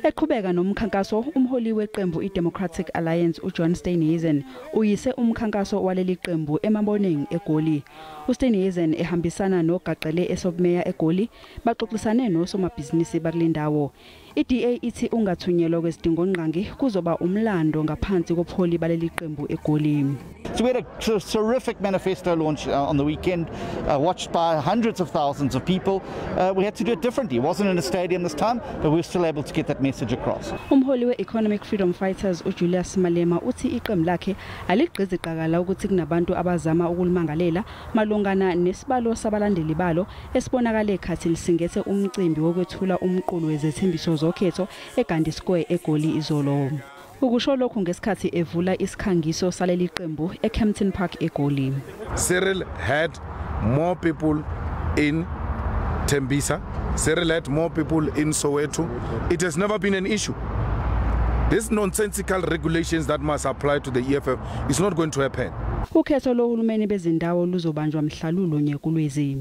Eqhubeka nomkhankaso, umholi weqembu iDemocratic Alliance uJohn Steenhuisen uyise umkhankaso waleli qembu eMaboneng eGoli. USteenhuisen ehambisana nogaqele esobumeya eGoli baxoxisane nosomabhizinisi bakule ndawo. I-DA ithi ungathunyelwa kwezidingongqangi kuzoba umlando ngaphansi kobuholi baleli qembu eGoli. So we had a terrific manifesto launch on the weekend, watched by hundreds of thousands of people. We had to do it differently. It wasn't in a stadium this time, but we were still able to get that message across. Umholi we-Economic Freedom Fighters uJulius Malema uthi iqembu lakhe aligqizi qakala ukuthi kunabantu abazama ukulimangalela malungana nesibalo sabalandeli balo esibonakala ekhathi lisingethe umcimbi wokwethula umqulu wezethembiso zokhetho eGandhi Square eGoli izolo. Ukusho lokhu ngesikhathi evula isikhangiso saleli qembu eKempton Park eGoli. Cyril had more people in Tembisa. Cyril had more people in Soweto. It has never been an issue. These nonsensical regulations that must apply to the EFF is not going to happen. Ukhetho lohulumeni bezindawo luzobanjwa mhla lulunye kuLwezi.